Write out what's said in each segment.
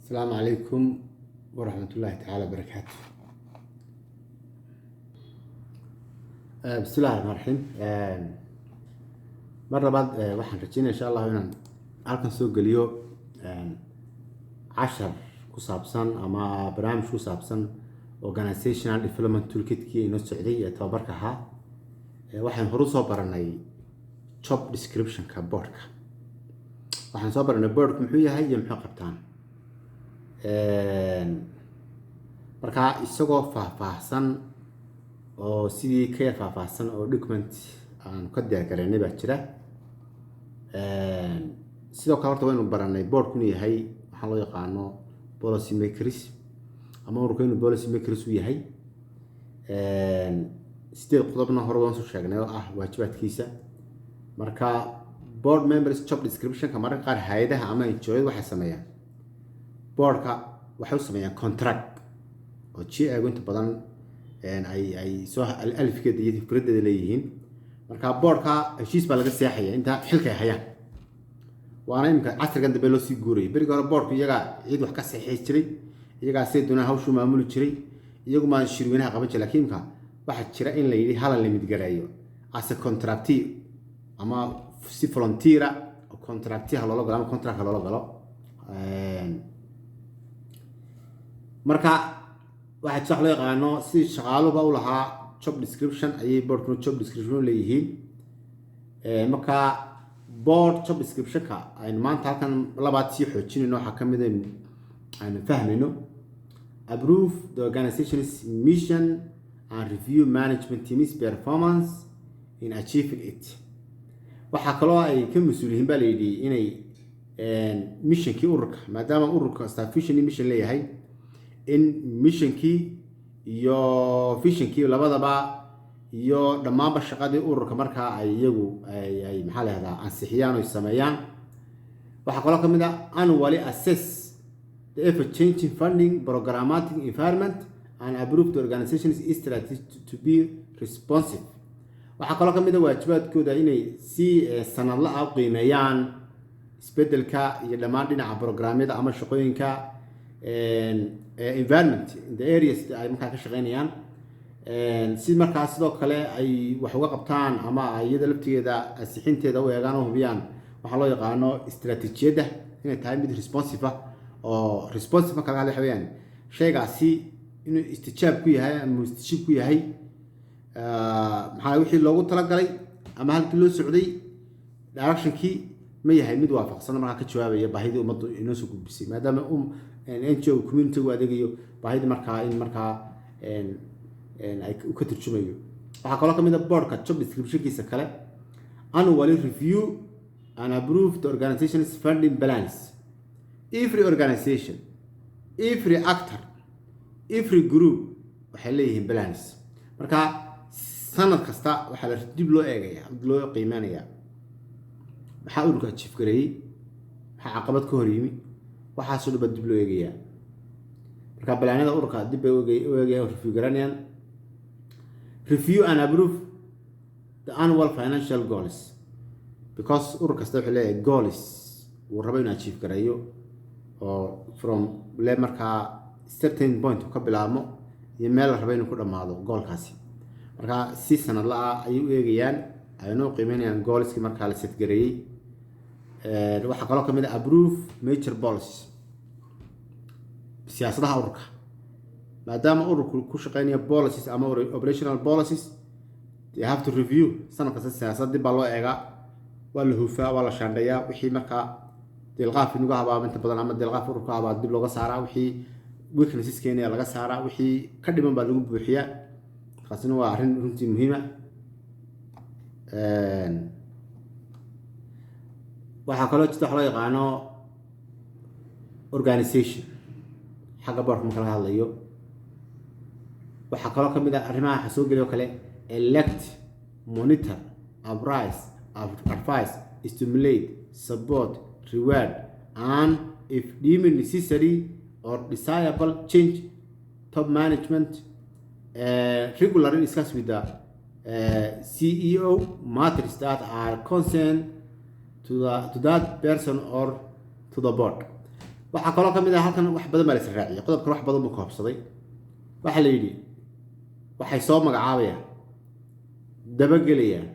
Asalaamu calaykum waraxmatullaahi tacaala barakaatu. Bismillahi raxmaan raxiim. Mar labaad waxaan rajeynaya, insha Allahu, inaan halkan soo geliyo cashar ku saabsan ama barnaamij ku saabsan organizational development toolkit-kii inoo socday ee tababarka ahaa. Waxaan horu soo baranay job description-ka boardka. Waxaan soo baranay boardku muxuu yahay iyo muxuu qabtaan. Marka isagoo faahfaahsan oo sidii ka yar faahfaahsan oo document aan ka diyaar garaynay baa jira. Sidoo kale horta waynu baranay boardku inuu yahay waxaa loo yaqaano policy makers, ama ururka inuu policy makers u yahay. Sideed qodobna hore waan soo sheegnay oo ah waajibaadkiisa. Marka board members job description-ka, mararka qaar hay-adaha ama NGO-yadu waxay sameeyaan, boardka waxay u sameeyaan contract oo GA-gu inta badan ay soo alifkeeda iyo fikraddeeda leeyihiin. Marka boardka heshiis baa laga seexaya inta xilka ay hayaan, waana imika casrigan dambe loo sii guurayay. Berigi hore boardku iyagaa cid wax ka seexi jiray, iyagaa siday doonaan hawshuu maamuli jiray, iyagumaa shirweynaha qaban jiray. Lakiin imika waxaa jira in la yidhi hala limit gareeyo as a contractee ama si volunteer ah oo contractee ha loola galo ama contract ha loola galo. Marka waxaa jira wax loo yaqaano, sidii shaqaaluba u lahaa job description ayay boardkuna job description u leeyihiin. Marka board job description-ka aynu maanta halkan labaad sii xoojinayno waxaa kamid aynu fahmayno: approve the organization's mission and review management team's performance in achieving it. Waxaa kaloo ay ka mas-uul yihiin, baa la yidhi, inay missionkii ururka, maadaama ururka kastaa vision iyo mission leeyahay, in missionkii iyo visionkii labadaba iyo dhammaanba shaqadii ururka markaa ay iyagu ay, maxaa la yahdaa, ansixiyaan oy sameeyaan. Waxaa kaloo ka mid ah annually assess the ever changing funding programmatic environment and approve the organization's strategy to be responsive. Waxaa kaloo ka mid ah waajibaadkooda inay si sanadla ah u qiimeeyaan isbedelka iyo dhammaan dhinaca programyada ama shaqooyinka environment in the areas ay markaa ka shaqeynayaan, si markaa sidoo kale ay wax uga qabtaan ama ay iyada laftigeeda ansixinteeda u eegaan oo hubiyaan waxaa loo yaqaano istaraatiijiyadda inay tahay mid responsive ah. Oo responsive marka laga hadla waxa weeyaan shaygaasi inuu istijaab ku yahay ama mustajiib ku yahay, maxaa wixii loogu talagalay ama halkii loo socday, directionkii ma yahay mid waafaqsan, markaa ka jawaabaya baahidii ummaddu inoo soo gudbisay, maadaama NGO community u adeegayo, baahidii markaa in markaa ay ka turjumayo. Waxaa kaloo kamid ah boardka job descriptionkiisa kale annually review and approve the organization's funding balance. Every organization, every actor, every group waxay leeyihiin balance. Marka sanad kasta waxaa la dib loo eegaya, loo qiimeynaya, maxaa ururka achieve gareeyey, maxaa caqabad ka hor yimi, waxaasoo dhan baa dib loo eegayaa. Marka balaanada ururka dib bay u eegayaan, review garanayaan. Review and approve the annual financial goals, because urur kasta wuxuu leeyahay goals uu rabo inuu achieve gareeyo oo from le markaa certain point ka bilaabmo iyo meel la rabo inuu ku dhammaado goalkaasi. Marka si sanadla ah ayay u eegayaan, ayna u qiimeynayaan goalskii markaa la set gareeyey. Waxaa kaloo kamid ah approve major policies, siyaasadaha ururka, maadaama ururku ku shaqeynayo policies ama operational policies. They have to review sanad kasta. Siyaasad dib baa loo eegaa, waa la hufaa, waa la shaandheeyaa. Wixii markaa dilqaaf inugu habaaba inta badan ama dilqaaf ururka habaa dib looga saaraa, wixii weaknesses keenaya laga saaraa, wixii ka dhiman baa lagu buuxiyaa. Taasina waa arrin runtii muhiima. Waxaa kaloo jirta waxa loo yaqaano organization. Xagga boardka marka laga hadlayo, waxaa kaloo kamid ah arrimaha waxa soo geliya oo kale elect, monitor, appraise, advise, stimulate, support, reward and, if deemed necessary or desirable, change top management, regularly discuss with the CEO matters that are concerned to that person or to the board. Waxaa kaloo ka mid ah halkan, wax badan baa la israaciyay. Qodobkan wax badan buu koobsaday. Waxaa la yidhi waxay soo magacaabayaan, dabagelayaan,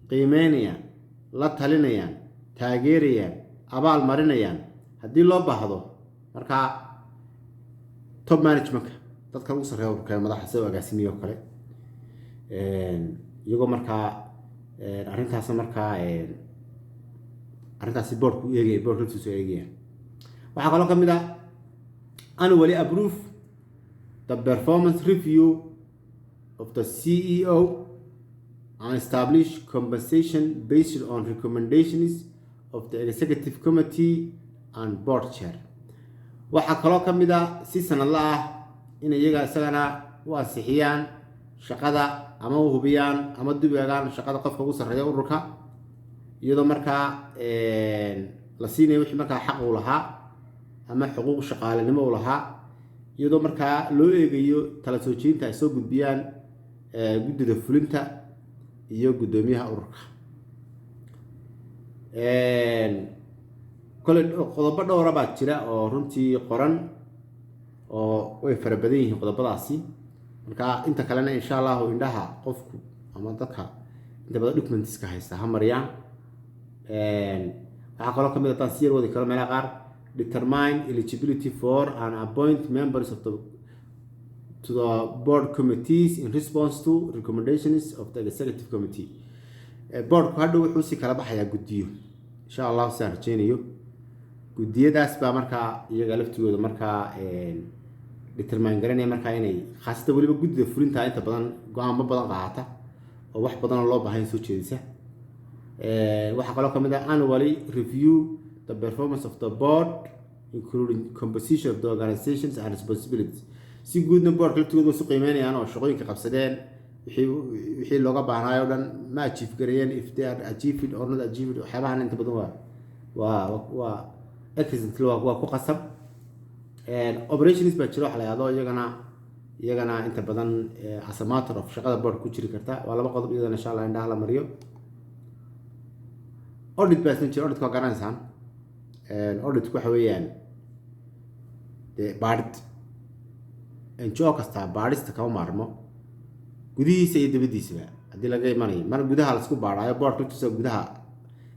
qiimeynayaan, la talinayaan, taageerayaan, abaal marinayaan haddii loo baahdo markaa top managementka, dadka ugu sarreeya ururka, madaxa sida agaasimiye oo kale, iyagoo markaa arrintaasna markaa arrintaasi boardku eegaya, boardka laftiisu eegaya. Waxaa kaloo ka mid ah annually approve the performance review of the CEO and establish compensation based on recommendations of the executive committee and board chair. Waxaa kaloo ka mid ah si sanadla ah in iyaga isagana u ansixiyaan shaqada ama u hubiyaan ama dib eegaan shaqada qofka ugu sarreeya ururka, iyadoo markaa la siinayo wixii markaa xaq uu lahaa ama xuquuq shaqaalenimo uu lahaa, iyadoo markaa loo eegayo tala soo jeedinta ay soo gudbiyaan guddida fulinta iyo guddoomiyaha ururka. Kole qodobo dhowra baa jira oo runtii qoran oo way fara badan yihiin qodobadaasi. Marka inta kalena, insha Allahu, indhaha qofku ama dadka inta badan documentska haysta ha mariyaan. Waxaa kaloo kamid, haddaan si yar wadi karo meelaha qaar, determine eligibility for and appoint members of the to the board committees in response to recommendations of the executive committee. Boardku hadhow wuxuu si kala baxayaa guddiyo, insha Allahu, sidaan rajeynayo. Guddiyadaas baa markaa iyaga laftigooda markaa determine garanaya markaa inay khaasatan weliba guddida fulinta inta badan go-aamo badan qaata oo wax badan oo loo baahan soo jeedisa. Waxaa kaloo kamid ah annually review the performance of the board, including composition of the organizations and responsibilities. Si guudna boardka laftigooda way isu qiimeynayaan oo shaqooyinka qabsadeen, wixii looga baahnaayo o dhan ma achieve gareeyeen, if they are achieved or not achieved. Waxyaabahan inta badan waa excellent, waa ku qasab. Operations baa jira waxa la yahdo, iyagana inta badan as a matter of shaqada board ku jiri karta. Waa laba qodob iyadana, insha Allah, indhaha la mariyo. Audit baa isna jira. Auditka waa garanaysaan. Auditku waxa weeyaan dee baadhid. NGO kastaa baadhista kama maarmo, gudihiisa iyo dibaddiisaba haddii laga imanayo. Mar gudaha laisku baadhaayo, boardka laftiisa gudaha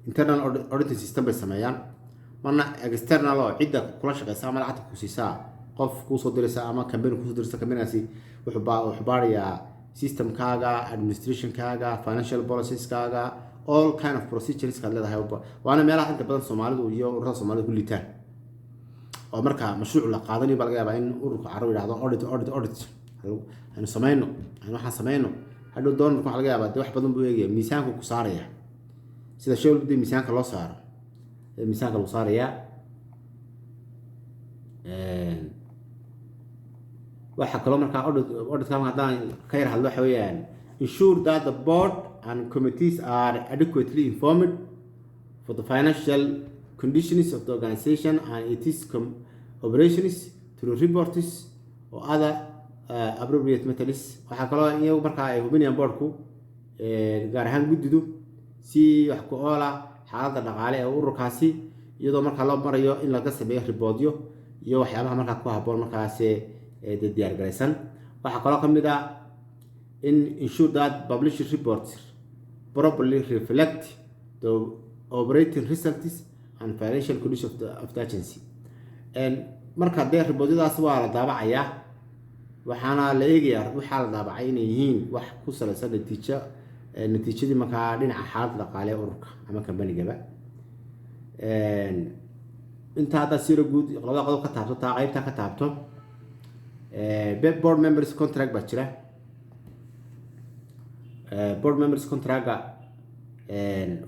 internal auditing system bay sameeyaan, marna external oo cidda kula shaqeysa ama lacagta ku siisaa qof kuusoo diraysa ama company kuusoo diraysa. Companygaasi wuxuu baarayaa systemkaaga, administrationkaaga, financial policieskaaga, all kind of procedures kaad leedahay. Waana meelaha inta badan Soomaalidu iyo ururada Soomaalida ku liitaan, oo marka mashruuc la qaadanayo baa laga yaabaa in ururka carab yidhahdo audit, audit, audit aynu samayno, aynu waxaan samayno. Hadhow donorka waxa laga yaabaa dee wax badan buu eegaya, miisaanku ku saaraya, sida shay walba dee miisaanka loo saaro ee miisaanka lagu saarayaa. Waxaa kaloo markaa auditka haddaan ka yar hadlo, waxa weeyaan ensure that the board and committees are adequately informed for the financial conditions of the organization and its operations through reports or other appropriate methods. Waxaa kaloo iyagu markaa ay hubinayaan boardku, gaar ahaan guddidu, si wax ku ool ah xaaladda dhaqaale ee ururkaasi, iyadoo markaa loo marayo in laga sameeyo reportyo iyo waxyaabaha markaa ku habboon markaas dee diyaar garaysan. Waxaa kaloo ka mid ah in ensure that published reports properly reflect the operating results and financial condition of the agency. Marka dee reportyadaas waa la daabacayaa, waxaana la eegayaa waxaa la daabacay inay yihiin wax ku salaysan natiijadii markaa dhinaca xaaladda dhaqaale ee ururka ama companygaba. Inta haddaad siro guud labada qodob ka taabto, taa qaybta ka taabto, board members contract baa jira. Board members contractga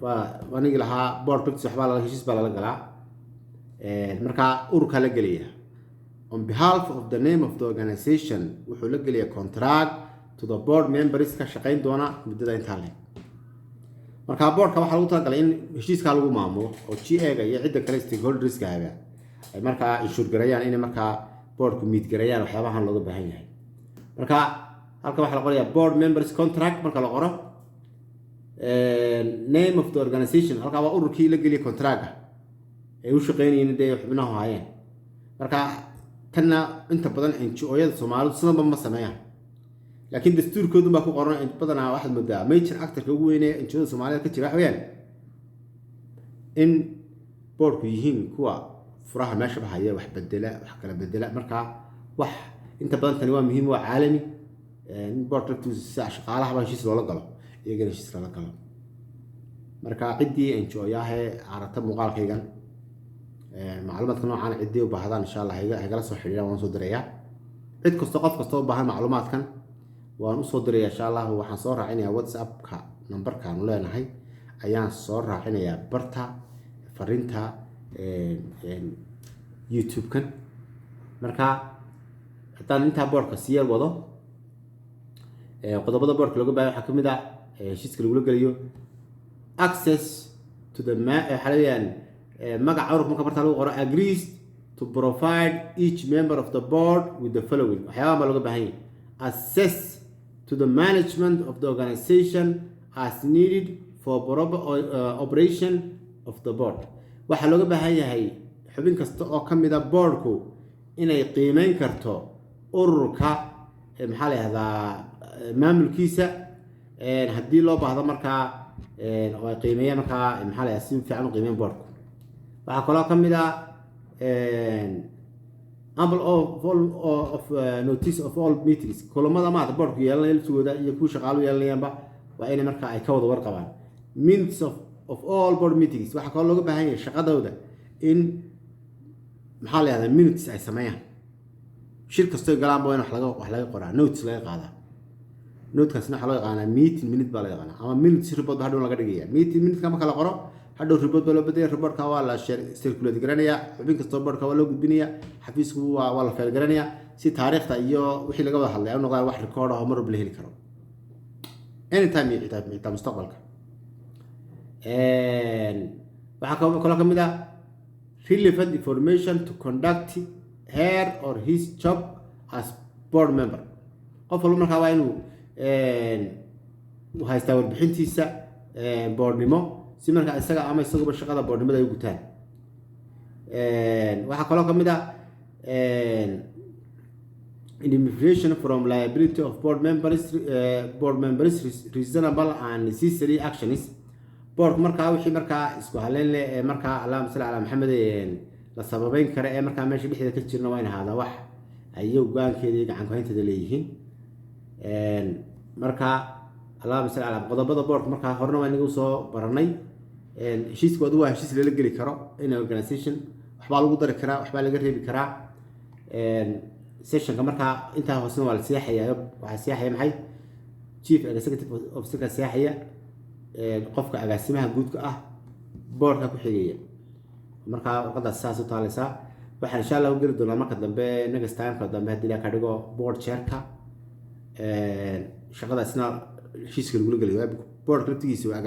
waa anigii lahaa board laftiisa waxbaa lala heshiis baa lala galaa. Markaa ururkaa la gelaya on behalf of the name of the organization, wuxuu la gelayaa contract to the board members ka shaqeyn doona muddada intaa leeg. Marka boardka waxaa lagu talagalay in heshiiskaa lagu maamulo oo GA-ga iyo cidda kale stakeholderskaaga ay markaa ensure gareeyaan inay markaa boardku meet gareeyaan waxyaabahan looga baahan yahay. Marka halkan waxaa la qorayaa board members contract. Marka la qoro name of the organization, halkaa waa ururkii la geliyay contractka ay u shaqeynayeen dee xubnahu haayeen. Marka tanna inta badan NGO-yada Soomaalidu sidanba ma sameeyaan, laakiin dastuurkoodun baa ku qoran. Badanaa waxaad moodaa major actorka ugu weyne NGO-da Soomaalida ka jira waxa weyaan in boardku yihiin kuwa furaha meesha bahaya, wax bedela, wax kala bedela. Marka wax inta badan tani waa muhiim, waa caalami in board laftiisu sida shaqaalahaba heshiis loola galo, iyagana heshiis loola galo. Marka ciddii NGO-yaahee aragta muuqaalkaygan, macluumaadka noocan ciddii u baahdaan, insha Allah hagala soo xidhiiraan, waan soo dirayaa. Cid kasto, qof kasta u baahan macluumaadkan waan usoo diraya, insha Allah. Waxaan soo raacinayaa WhatsAppka, nambarkaanu leenahay ayaan soo raacinayaa barta fariinta YouTube-kan. Marka haddaan intaa boardka sii yar wado, qodobada boardka looga bahay waxaa kamid ah heshiiska lagula geliyo access to the waxaa leeyaan magaca ururka. Marka barta lagu qoro "agrees to provide each member of the board with the following", waxyaabahan baa looga baahan yahay: access to the management of the organization as needed for proper operation of the board. Waxaa looga baahan yahay xubin kasta oo ka mid a boardku inay qiimeyn karto ururka, maxaa la yihahdaa, maamulkiisa haddii loo baahdo. Markaa oo ay qiimeeyaan, markaa maxaa la yihahdaa, si fiican u qiimeyn boardku. Waxaa kaloo ka mid ah ample of all of notice of all meetings. Kulamada maata boardku yeelanaya laftigooda iyo kuwa shaqaalu yeelanayaanba waa inay markaa ay ka wada warqabaan. Minutes of all board meetings. Waxaa kaloo looga baahan yahay shaqadooda in, maxaa la yihahdaa, minutes ay sameeyaan. Shir kastoy galaanba waa in wax laga qoraa, notes laga qaadaa. Notekaasna waxaa loo yaqaanaa meeting minute baa la yaqaanaa, ama minutes report ba hadhow laga dhigaya. Meeting minuteka marka la qoro, hadhow report baa loo bedelaya. Reportka waa la circulate garanaya, xubin kastoo boardka waa loo gudbinaya, xafiisku waa la file garanaya, si taariikhda iyo wixii laga wada hadlay ay u noqdaan wax record ah oo mar walba la heli karo anytime iyo xitaa mustaqbalka. Waxaa kaloo ka mid ah relevant information to conduct her or his job as board member. Qof walba markaa waa inuu haystaa warbixintiisa boardnimo, si markaa isaga ama isaguba shaqada boardnimada ay u gutaan. Waxaa kaloo ka mid ah indemnification from liability of board members reasonable and necessary actions. Boardku markaa wixii markaa isku haleyn leh ee markaa, allahuma salli calaa Maxamed, la sababeyn kara ee markaa meesha dhexdeeda ka jirna, waa in ahaada wax ayagu go-aankeeda iyo gacan ku-haynteeda leeyihiin. Marka allahuma salli calaa qodobada boardka markaa horena waa inagu soo baranay. Heshiiskoodu waa heshiis lala geli karo in organization, waxbaa lagu dari karaa, waxbaa laga reebi karaa. Sessionka markaa intaa hoosena waa la seexaya. Waxaa seexaya maxay? Chief executive officerka seexaya, qofka agaasimaha guudka ah, boardka ku xigaya. Markaa warqadaas saas u taaleysaa. Waxaan insha Allah u geli doonaa marka dambe, next timeka dambe, haddii Ilaah ka dhigo, board chairka shaqadaasna heshiiska lagula gelayo. Boardka laftigiisa waa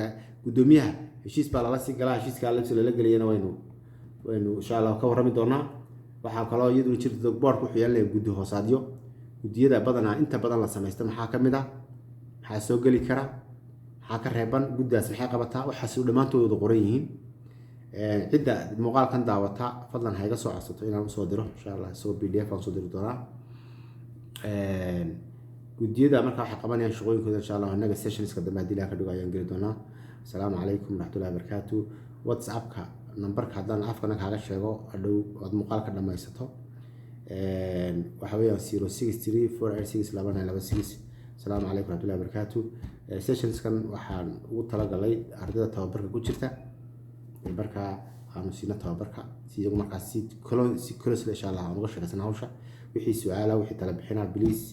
guddoomiyaha, heshiis baa lala sii galaa. Heshiiska lafsi lala gelayana waynu insha Allah ka warrami doonaa. Waxaa kaloo iyaduna jirta boardka wuxuu yeelanaya guddi hoosaadyo. Guddiyada badanaa inta badan la samaysta maxaa ka mid ah? Maxaa soo geli kara? Maxaa ka reeban? Guddidaas maxay qabataa? Waxaas dhammaantood wada qoran yihiin. Cidda muuqaalkan daawata, fadlan ha iga soo codsato inaan usoo diro, insha Allah, isagoo PDF aan usoo diri doonaa. Guddiyada marka waxay qabanayaan shaqooyinkooda, insha Allah, innaga sessionska dambe haddii Ilaah ka dhigo ayaan geli doonaa. Asalaamu calaykum waraxmatullahi wabarakaatu. WhatsAppka nambarka haddaan afkana kaaga sheego, hadhow aad muuqaalka dhammaysato, waxa weeyaan 0634862926. Asalaamu calaykum waraxmatullahi wabarakaatu. Sessionskan waxaan ugu talagalay ardayda tababarka ku jirta, markaa aanu siino tababarka, si iyagu markaas si closely, insha Allah, aan uga shaqeysana hawsha. Wixii su-aala, wixii tala bixinaa, please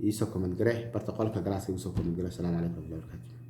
iisoo comment gare barta qolka galaaska, igu soo comment gare. Asalaamu calaykum waraxmatullahi wabarakaatu.